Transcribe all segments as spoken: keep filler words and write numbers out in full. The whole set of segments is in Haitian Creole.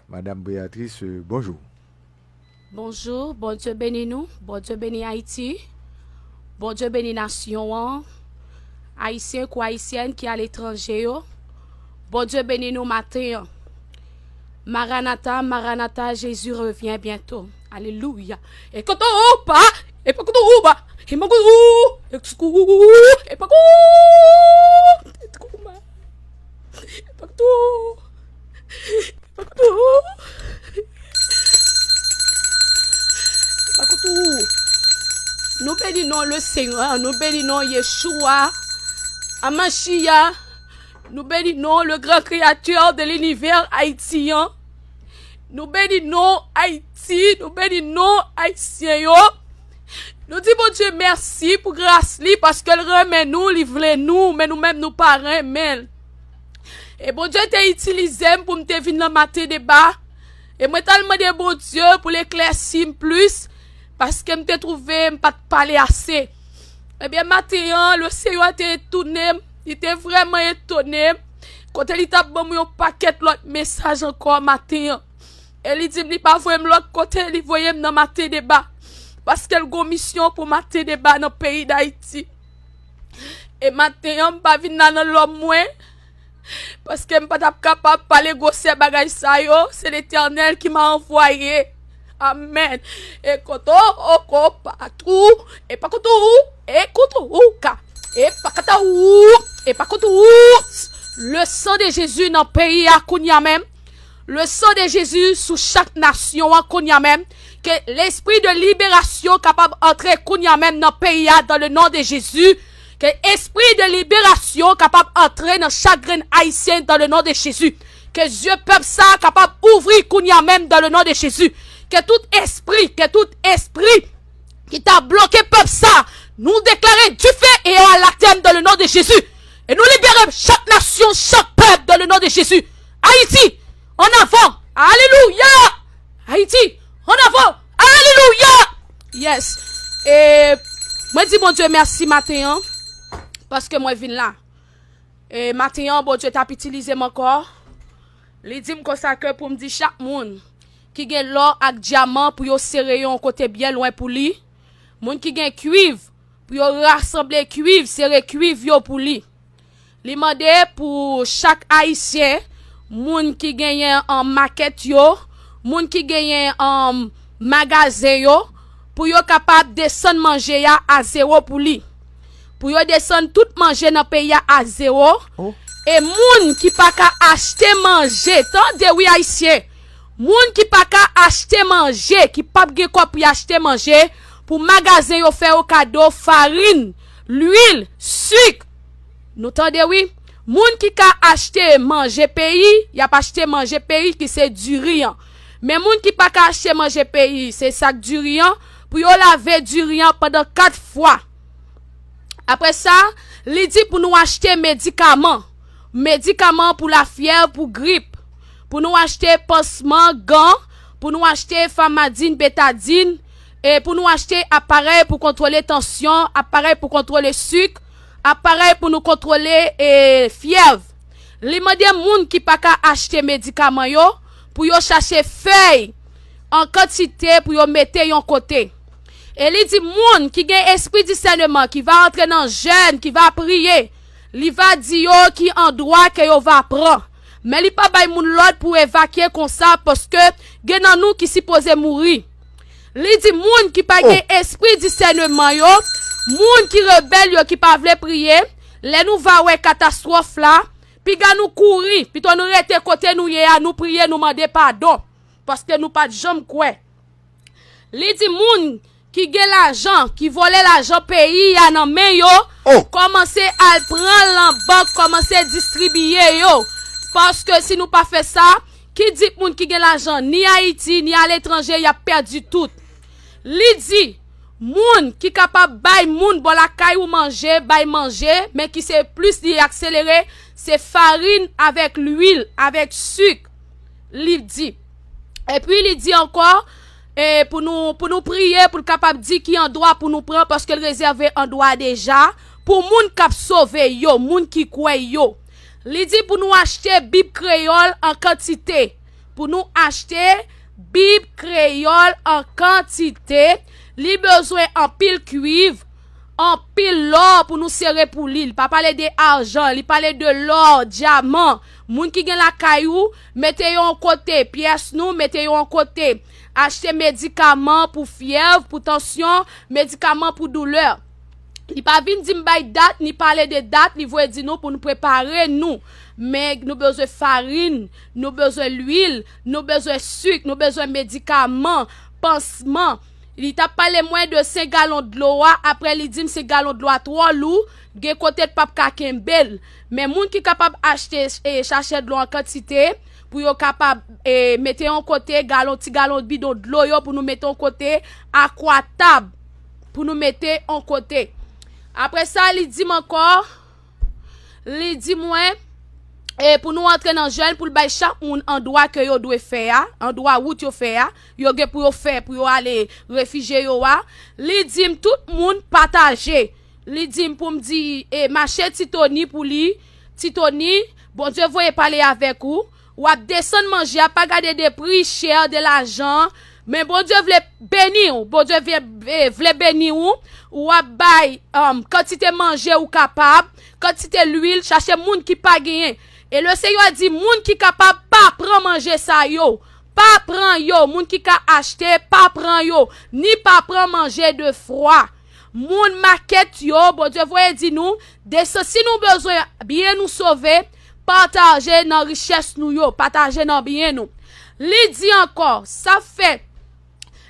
Madame Béatrice, euh, bonjour. Bonjou, Bondye beni nou, Bondye beni Ayiti, Bondye beni nasyon an, Ayisyen kou Ayisyèn ki aletranje yo, Bondye beni nou maten an. Maranata, Maranata, Jezi revyen byento. Alelouya. E kote ou pa, e pa kote ou pa, e pa kote ou, e pa kote ou, e pa kote ou, e pa kote ou. Pakou tou. Nou beni non le Seigneur, nou beni non Yeshua, Amashia, nou beni non le grand créateur de l'univers haïtien. Nou beni non Ayiti, nou beni non Ayisyen yo. Nou di Bondye mèsi pou gras li, paske l renmen nou, li vle nou, men nou menm nou pa renmen l. E Bondye te itilize m pou m te vin nan maten deba. E mwen t al mande Bondye pou l eklèsi m plis, paske m te twouve m pa t pale ase. Ebyen, maten an, le Seyè te etone m, li te vrèman etone m, kote li t ap ban m yon pakèt lòt mesaj ankò maten an. E li di m li pa voye m lòt kote, li voye m nan maten deba. Paske l gon misyon pou maten deba nan peyi Dayiti. E maten an, m pa vin la nan lòm mwen. Paske m pa t ap kapab pale gwosè bagay sa yo. Se Letènèl ki m a anvwaye. Amèn. E koto oko patou. E pa koto ou. E koto ou ka. E pa kata ou. E pa koto ou. Le sang de Jésus nan peyi a kounye a menm. Le sang de Jésus sou chak nasyon an kounye a menm. Ke lespri de liberasyon kapab antre kounye a menm nan peyi a dans le nom de Jésus. Ke espri de liberasyon kapab antre nan chak grenn Ayisyen dans le nom de Jésus. Ke zye pèp sa a kapab ouvri kounye a menm dans le nom de Jésus. Ke tout espri, ke tout espri ki ta bloke pèp sa, nou deklare dife e anatèm dans le nom de Jésus. E nou libere chak nasyon, chak pèp dans le nom de Jésus. Ayiti, en avant. Alelouya. Ayiti, en avant. Alelouya. Yes. E mwen di Bondye mèsi maten an, paske mwen vin la. E maten an, Bondye t ap itilize m ankò. Li di m konsa ke pou m di chak moun ki gen lò ak dyaman pou yo sere yo yon kote byen lwen pou li. Moun ki gen kwiv, pou yo rasanble kwiv, sere kwiv yo pou li. Li mande pou chak Ayisyen, moun ki genyen an makèt yo, moun ki genyen an magazen yo, pou yo kapab desann manje a a zewo pou li. Pou yo desann tout manje nan peyi a a zewo. E moun ki pa ka achte manje, tande wi Ayisyen, moun ki pa ka achte manje, ki p ap gen kòb pou y achte manje, pou magazen yo fè yo kado farin, lwil, sik. Nou tande wi. Moun ki ka achte manje peyi, y ap achte manje peyi ki se diri an. Men moun ki pa ka achte manje peyi, se sak diri an, pou yo lave diri an pandan kat fwa. Apre sa, li di pou nou achte medikaman. Medikaman pou lafyèv, pou grip. Pou nou achte pansman, gan. Pou nou achte famadin, betadin. E pou nou achte aparèy pou kontwole tansyon, aparèy pou kontwole sik, aparèy pou nou kontwole e, fyèv. Li mande moun ki pa ka achte medikaman yo pou yo chache fèy an kantite pou yo mete yon kote. E li di moun ki gen espri disèneman, ki va antre nan jèn, ki va priye, li va di yo ki andwa ke yo va pran. Men li pa bay moun lòd pou evakye konsa, paske gen nan nou ki sipoze mouri. Li di moun ki pa gen espri disèneman yo, moun ki rebèl yo, ki pa vle priye, lè nou va wè katastwòf la, piga nou kouri, pito nou rete kote nou ye a, nou priye, nou mande padon, paske nou pa t janm kwè. Li di moun ki gen lajan, ki vòlè lajan peyi a nan men yo, kòmanse al pran l nan bank, kòmanse distribiye yo. Paske si nou pa fè sa, ki di moun ki gen lajan ni Ayiti, ni aletranje, y ap pèdi tout. Li di, moun ki kapab bay moun bò lakay ou manje, bay manje, men ki se plis li akselere, se farin avèk lwil, avèk sik, li di. Epi li di ankò, e, pou nou, pou nou priye, pou l kapab di ki andwa pou nou pran, paske l rezève andwa deja pou moun k ap sove yo, moun ki kwè yo. Li di pou nou achte Bib kreyòl an kantite, pou nou achte Bib kreyòl an kantite. Li bezwen anpil kwiv, anpil lò pou nou sere pou li. Li pa pale de ajan, li pale de lò, dyaman. Moun ki gen lakay ou, mete yo yon kote, pyès nou, mete yo yon kote. Achte medikaman pou fyèv, pou tansyon, medikaman pou doulè. Li pa vin di m bay dat, ni pale de dat, li voye di nou pou nou prepare nou. Men nou bezwen farin, nou bezwen lwil, nou bezwen sik, nou bezwen medikaman, pansman. Li t ap pale mwen de senk galon dlo a, apre li di m senk galon dlo a twò lou, gen kote l p ap ka kenbe l. Men moun ki kapab achte e chache dlo an kantite, pou yo kapab e mete yon kote galon, ti galon bidon dlo yo pou nou mete yon kote, akwatab pou nou mete yon kote. Apre sa, li di m ankò, li di mwen, e pou nou antre nan jèn, pou l bay chak moun andwa ke yo dwe fè a, andwa wout yo fè a, yo gen pou yo fè, pou yo ale refijye yo a. Li di m tout moun pataje. Li di m pou m di, e, mache Ti Toni pou li, Ti Toni, Bondye voye pale avèk ou. W ap desann manje a, pa gade de pri chè, de lajan. Men Bondye vle beni w. Bondye vle, e, vle beni w. W ap bay um, kantite manje ou kapab, kantite lwil, chache moun ki pa genyen. E Lesenyè di, moun ki kapab pa pran manje sa yo. Pa pran yo. Moun ki ka achte, pa pran yo. Ni pa pran manje de fwa. Moun makèt yo, Bondye voye di nou, desann, si nou bezwen byen nou sove, pataje nan richès nou yo, pataje nan byen nou. Li di ankò, sa fè,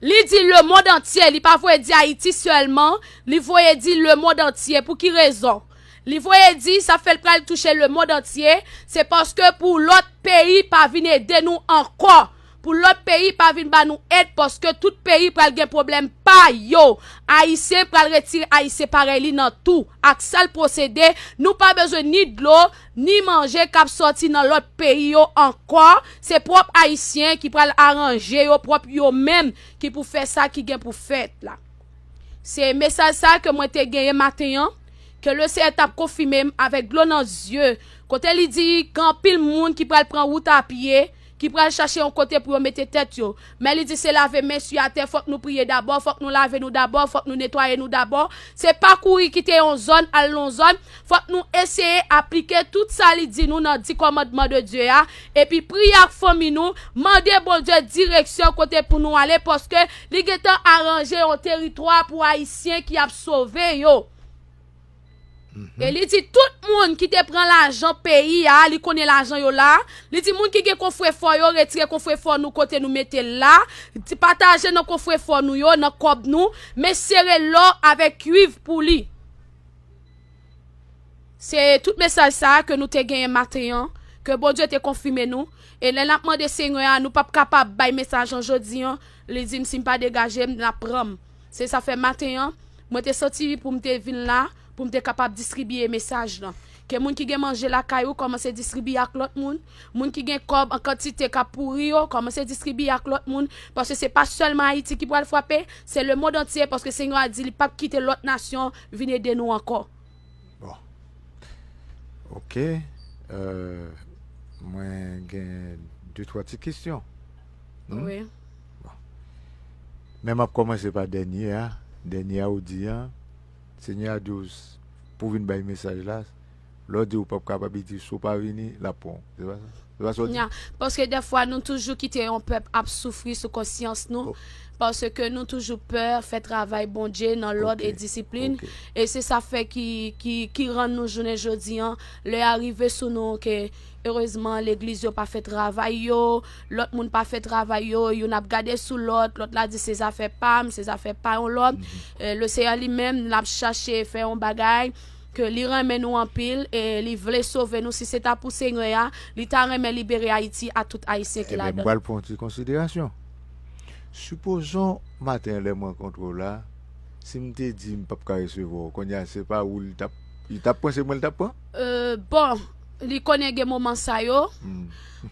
li di lemonn antye, li pa voye di Ayiti sèlman, li voye di lemonn antye. Pou ki rezon? Li voye di, sa fè l pral touche lemonn antye, se paske pou lòt peyi pa vin ede nou ankò. Pou lòt peyi pa vin ba nou èd, paske tout peyi pral gen pwoblèm pa yo. Ayisyen pral retire Ayisyen parèy li nan tou. Ak sa l posede, nou pa bezwen ni dlo, ni manje k ap sòti nan lòt peyi yo ankò. Se pwòp Ayisyen ki pral aranje yo pwòp yo menm ki pou fè sa ki gen pou fèt la. Se mesaj sa ke mwen te genyen maten an, ke Lesenyè t ap konfime m avèk dlo nan zye, kote li di gen anpil moun ki pral pran wout a pye, ki pral chache yon kote pou yo mete tèt yo. Men li di se lave men sou atè, fòk nou priye dabò, fòk nou lave nou dabò, fòk nou netwaye nou dabò. Se pa kouri kite yon zòn, al nan yon zòn, fòk nou eseye aplike tout sa li di nou nan di kòmandman de Dye a, epi priye ak fanmi nou, mande Bondye direksyon kote pou nou ale, paske li gentan aranje yon teritwa pou Ayisyen ki ap sove yo. E li di tout moun ki te pran lajan peyi a, li konnen lajan yo la. Li di moun ki gen kofrefò yo, retire kofrefò nou kote nou mete l la. Di pataje nan kofrefò nou yo, nan kòb nou, men sere lò avèk kwiv pou li. Se tout mesaj sa a ke nou te genyen maten an, ke Bondye te konfime nou. E lè n ap mande Senyè a, nou p ap kapab bay mesaj an jodi an, li di m si m pa degaje m, l ap pran m. Se sa fè maten an, mwen te santi pou m te vin la, pou m te kapab distribiye mesaj lan. Ke moun ki gen manje lakay ou, kòmanse distribiye ak lòt moun. Moun ki gen kòb an kantite k ap pouri yo, kòmanse distribiye ak lòt moun. Paske se pa sèlman Ayiti ki pral frape, se lemonn antye, paske Senyè a di li p ap kite lòt nasyon vin ede nou ankò. Bon. Ok. Euh, mwen gen de twa ti kesyon. Hmm? Wi. Bon. Men m ap kòmanse pa dènye a. Dènye a ou di an, Senyè a di w s- pou vin bay mesaj la, lè w di w p ap kapab, li di si w pa vini, l ap pran w. Se pa sa? Se pa sa w di? Nya, paske dèfwa nou toujou kite yon pèp ap soufri sou konsyans nou, paske nou toujou pè fè travay Bondye nan lòd e disiplin. E se sa fè ki, ki, ki rann nou jounen jodi an, lè a rive sou nou ke erezman legliz yo pa fè travay yo, lòt moun pa fè travay yo, youn ap gade sou lòt, lòt la di se zafè pa m, se zafè pa yon lòt. E Lesenyè li menm, l ap chache fè yon bagay ke li renmen nou anpil e li vle sove nou. Si se ta pou Senyè a, li ta renmen libere Ayiti a tout Ayisyen ki ladan l. Ebyen, m pral pran yon ti konsiderasyon. Sipozon maten an lè m rankontre w la, si m te di m p ap ka resevwa w, kounye a se pa ou li t ap, li t ap pran, se mwen li t ap pran? Euh, bon, li konnen gen moman sa yo.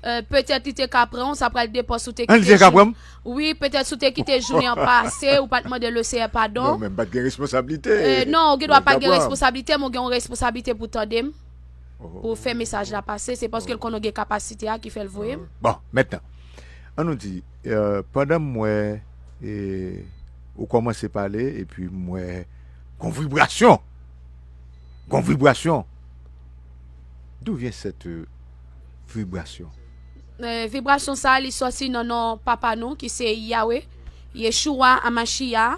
Euh, petèt li te ka pran w, sa pral depann si w te kite jou. Li te ka pran m? Wi, petèt si w te kite jounen an pase, ou pa t mande Lesenyè padon. Non, men m pa t gen responsablite. Euh, non, ou gen dwa pa t gen responsablite, men ou gen yon responsablite pou tande m. Pou fè mesaj la pase, se paske l konnen w gen kapasite a ki fè l voye m. Bon, mentnan. An nou di, euh, pandan m wè, e, ou kòmanse pale, epi m wè gon vibrasyon. Gon vibrasyon. D'où vient cette, euh, vibration? Euh, vibrasyon sa, li sòti nan non papa nou, ki se Yahweh, Yeshua Amashia,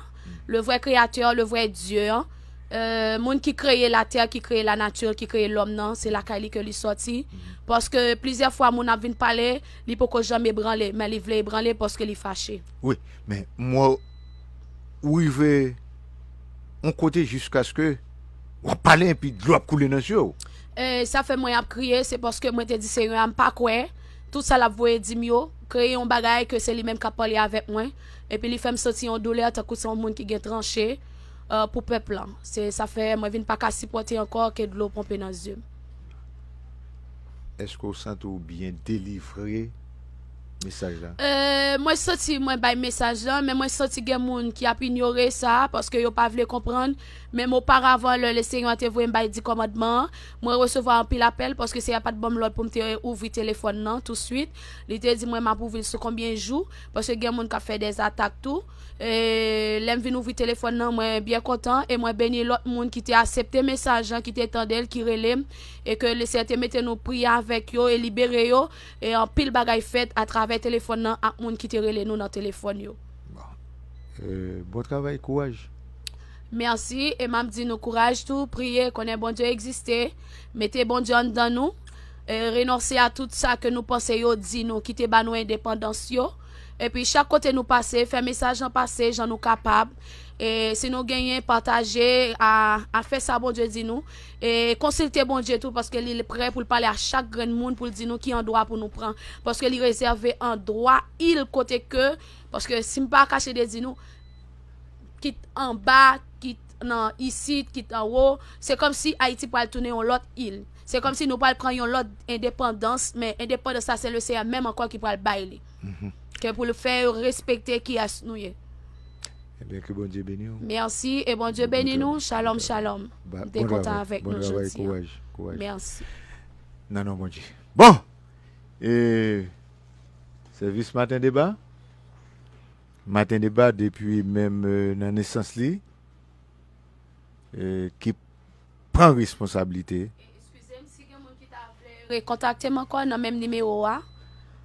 le vrai créateur, le vrai Dieu. Euh, moun ki kreye latè, ki kreye lanati, ki kreye lòm nan, se lakay li ke li sòti. Paske plizyè fwa moun ap vin pale, li poko janm ebranle, men li vle ebranle paske li fache. Wi, men m wè ou rive yon kote jiskaske w ap pale epi dlo ap koule nan zye w. E sa fè mwen ap kriye, se paske mwen te di Senyè a m pa kwè tout sa l ap voye di m yo, kreye yon bagay ke se li menm k ap pale avèk mwen, epi li fè m santi yon doulè tankou se yon moun ki gen tranche, euh, pou pèp lan. Se sa fè mwen vin pa ka sipòte ankò ke dlo ponpe nan zye m. Èske w santi w byen delivre mesaj la? Euh, mwen santi mwen bay mesaj lan, men mwen santi gen moun ki ap inyore sa paske yo pa vle konprann. Menm oparavan, lè Lesenyè te voye m bay di kòmandman an, mwen resevwa anpil apèl paske Senyè a pa t ban m lòd pou m te ouvri telefòn nan touswit. Li te di mwen m ap ouvri l sou konbyen jou, paske gen moun k ap fè dèzatak tou. E lè m vin ouvri telefòn nan, mwen byen kontan e mwen beni lòt moun ki te asepte mesaj lan, ki te tande l, ki rele m, e ke Lesenyè te mete nou priye avèk yo e libere yo. E anpil bagay fèt atravè telefòn nan ak moun ki te rele nou nan telefòn yo. Bon. Euh, bon travay, kouraj. Mèsi, e m ap di nou kouraj tou, priye, konnen Bondye egziste, mete Bondye anndan nou, e renonse a tout sa ke nou panse yo di nou, ki te ba nou endepandans yo. Epi chak kote nou pase, fè mesaj lan pase jan nou kapab. E si nou genyen, pataje, a, a fè sa Bondye di nou. E konsilte Bondye tou, paske li prè pou l pale a chak grenn moun, pou l di nou ki andwa pou nou pran. Paske li rezève andwa il kote ke, paske si m pa kache de di nou, kit anba, kit nan isit, kit anwo, se kòmsi Ayiti pral tounen yon lòt il. Se kòmsi nou pral pran yon lòt endepandans, men endepandans sa se Lesenyè menm ankò ki pral bay li. Ke pou l fè yo respekte kiyès nou ye. Ebyen, ke Bondye beni w. Mèsi, e Bondye beni nou. Shalom, shalom. M te kontan avèk nou jodi a. Bon travay, kouraj, kouraj. Mèsi. Nan non Bondye. Bon! E sèvis Maten Deba. Maten Deba depi menm, euh, nan nesans li, euh, ki pran responsablite. Eskize m, si gen moun ki ta vle rekontakte m ankò nan menm nimewo a,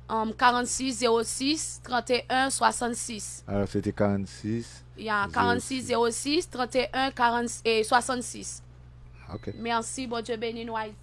um, karannsis zewo sis tranteyen swasannsis. Alò, se te karannsis. Ya, karannsis zewo sis tranteyen karannsis, e swasannsis. Ok. Mèsi, Bondye beni nou, Ayiti.